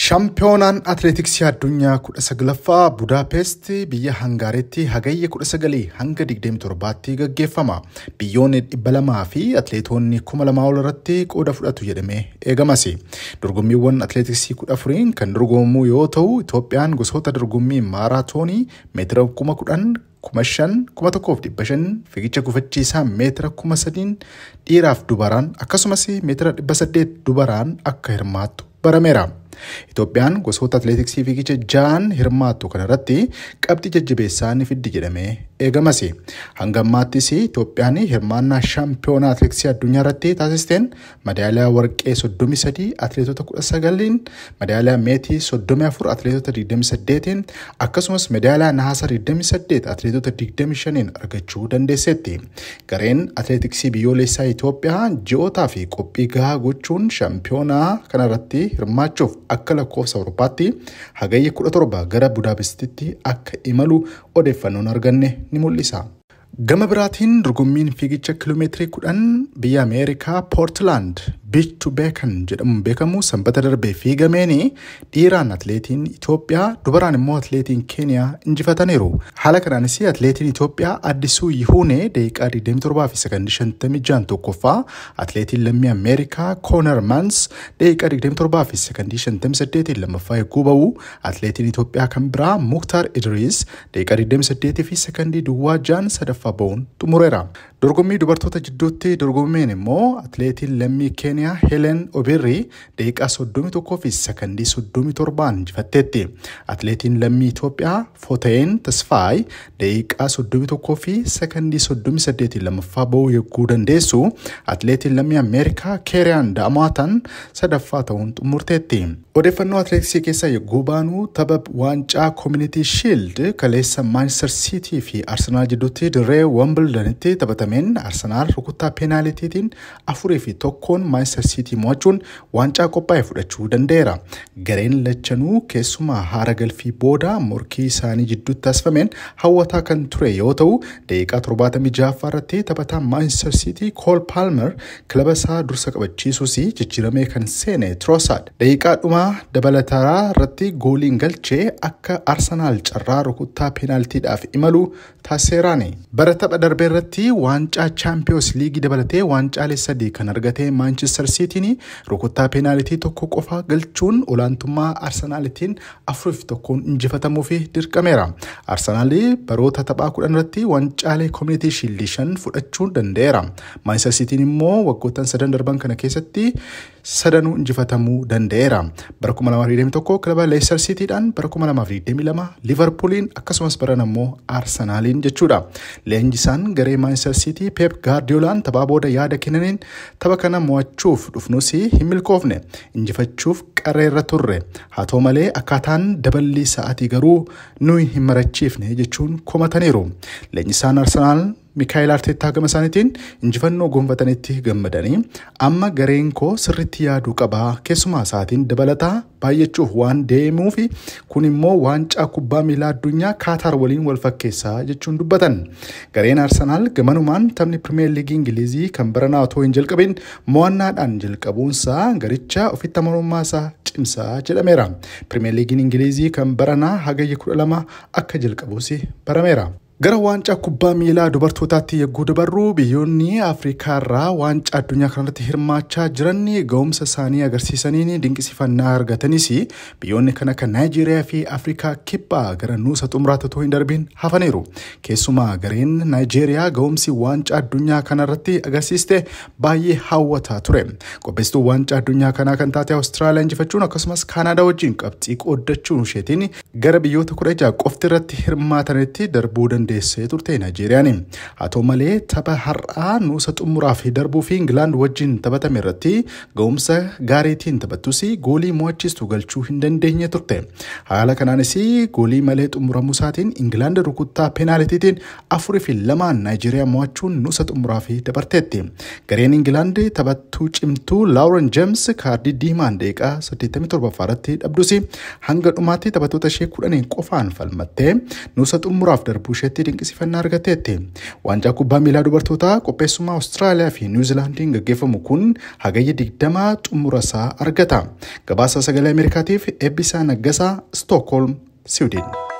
Shaampiyoonaan Atileetiksii Addunyaa 19ffaa Budaapest biyya Hangaariitti hagayya 19 hanga 27tti gaggeeffama. Biyyoonni 200 fi atileetonni 2000 ol irratti qooda fudhatu jedhamee eegamas. Dorgommiiwwan atileetiksii 14 kan dorgomamu yoo ta'u, Itoophiyaan gosoota dorgommii maaraatoonii meetira 10,000, 5,000, 1,500, fiigicha gufachiisaa meetira 3,000 dhiiraaf dubaraan akkasumas meetira 800 dubaraan akka hirmaattu barameera. Itoophiyaan gosoota atileetiksii fiigicha 6 hirmaattu kanarratti qabxii jajjabeessaa ni fiddi jedhamee eegamas. Hanga ammaattis Itoophiyaan hirmaannaa shaampiyoonaa atileetiksii addunyaa irratti taasisteen madaaliyaa warqee 33 atileetota 19, madaaliyaa meetii 34 atileetota 28 akkasumas madaaliyaa nahaasaa 28 atileetota 25 argachuu dandeesseetti. Gareen atileetiksii biyyoolessaa Itoophiyaa ji'ootaa fi qophii gahaa gochuun shaampiyoonaa kanarratti hirmaachuuf akka lakkoofsa Awurooppaatti hagayya 17 gara Budaapestitti akka imalu odeeffannoon arganne ni mul'isa. Gama biraatiin dorgommiin fiigicha kiiloomeetirii 10 biyya Ameerikaa Poortilaand Beach to Beacon jedhamuun beekamu sanbata darbee fiigameen dhiiraan atileetiin Itoophiyaa dubaraan immoo atileetiin Keeniyaa injifataniiru. Haala kanaanis atileetiin Itoophiyaa Addisuu Yihuunee daqiiqaa 27 fi sekondii 56 tokkoffaa, atileetiin lammii Ameerikaa Kooner Maans daqiiqaa 27 fi sekondii 58 lammaffaa eeguu ba'u, atileetiin Itoophiyaa kan biraa Muktaar Idris daqiiqaa 28 fi sekondii duwwaa 6 sadaffaa ba'uun xumureera. Dorgommii dubartoota jidduutti dorgommeen immoo atileetiin lammii Keeniyaa Helen Obirri daqiiqaa 31 fi sekondii 37 injifatteetti. Atileetiin lammii Itoophiyaa Footayeen Tasfaay daqiiqaa 31 fi sekondii 38 lammaffaa ba'uu yogguu dandeessu, atileetiin lammii Ameerikaa Keeriyaan Da'amaatan sadaffaa ta'uun xumurteetti. Odeeffannoo atileetiksii keessaa yogguu baanu, tapha waancaa Community Shield kaleessa Manchester City fi Arsenaal jidduutti dirree Wimbledonitti taphatameen Arsenaal rukuttaa peenaalitiitiin 4-1 Manchester City mo'achuun waancaa qophaa'e fudhachuu danda'eera. Gareen lachanuu keessumaa haara galfii booda morkii isaanii jidduutti taasifameen hawwataa kan ture yoo ta'u, daqiiqaa 76 irratti taphataa Manchester City Cole Palmer kilaba isaa dursa qabachiisuus jijjiiramee kan seene Trossard daqiiqaa dhumaa dabalataa irratti gooliin galchee akka Arsenaal carraa rukuttaa peenaaltiidhaaf imalu taasiseeraani. Bara tapha darbee irratti waancaa Chaampiyoons Liigii dabalatee waancaalee 3 kan argate Manchester Cityin rukuttaa peenaalitii 1 qofa galchuun olaantummaa Arsenaalitiin 4-1 injifatamuu fi dirqameera. Arsenaal baroota taphaa 10 irratti waancaalee Community Shield 5 fudhachuu danda'eera. Manchester Cityin immoo waggoottan sadan darban kana keessatti sadanuu injifatamuu danda'eera. Bara 2021 kilaba Leicester Cityidhaan, bara 2022 Liverpooliin akkasumas baran ammoo Arsenaaliin jechuudha. Leenjisaan garee Manchester City Pep Guardiolaan taphaa booda yaada kennaniin, tapha kana mo'achuuf dhufnus hin milkoofne, injifachuuf qarreerra turre, haa ta'u malee akkaataan daballii sa'aatii garuu nuyi hin marachiifne jechuun komataniiru. Leenjisaan Arsenaal Mikaayil Arteettaa gama isaaniitiin injifannoo gonfatanitti gammadanii, amma gareen koo sirriitti yaaduu qabaa, keessumaa sa'aatiin dabalataa baay'achuuf waan deemuuf, kun immoo waancaa kubbaa miilaa addunyaa Kaataar waliin wal fakkeessaa jechuun dubbatan. Gareen Arsenaal gamanumaan taphni Pirimeer Liigii Ingilizii kan baranaa otoo hin jalqabin mo'annaadhaan jalqabuunsaa garicha ofitti amanamummaa isaa cimsaa jedhameera. Pirimeer Liigiin Ingilizii kan baranaa hagayya 12 akka jalqabus barameera. Gara waancaa kubbaa miilaa dubartootaatti yogguu dabarru, biyyoonni Afrikaa irraa waancaa addunyaa kanarratti hirmaachaa jiran ga'umsa isaanii agarsiisaniin dinqisiifannaa argatanis, biyyoonni kan akka Naayijeeriyaa fi Afrikaa Kibbaa gara nuusa xumuraatti otoo hin darbiin hafaniiru. Keessumaa gareen Naayijeeriyaa ga'umsi waancaa addunyaa kanarratti agarsiiste baay'ee hawwataa ture. Qopheessituu waancaa addunyaa kanaa kan taate Awustiraaliyaa injifachuun akkasumas Kaanaadaa wajjin qabxii qooddachuun isheetiin gara biyyoota 16 qofti irratti hirmaatanitti darbuu dandeessee turte Naayijeeriyaan. Haa ta'u malee tapha har'aa nuusa xumuraaf darbuu fi Ingilaand wajjin taphatame irratti ga'umsa gaariitiin taphattus goolii mo'achiistu galchuu hin dandeenye turte. Haala kanaanis goolii malee xumuramuu isaatiin Ingilaand rukuttaa peenaalitiitiin 4-2 Naayijeeriyaa mo'achuun nuusa xumuraaf dabarteetti. Gareen Ingilaand taphattuu cimtuu Laawuren Jeems kaardii diimaan daqiiqaa 87 irratti dhabdus hanga dhumaatti taphattoota ishee 10 qofaan falmattee nuusa xumuraaf darbuu isheetti biratti dinqisiifannaa argatteetti. Waancaa kubbaa miilaa dubartootaa qopheessummaa Awustiraaliyaa fi Niwuziilaandiin gaggeeffamu kun Hagayya 20 xumura isaa argata. Gabaasa Sagalee Ameerikaatiif Eebbisaa Naggasaa, Stookholm, Siwiidin.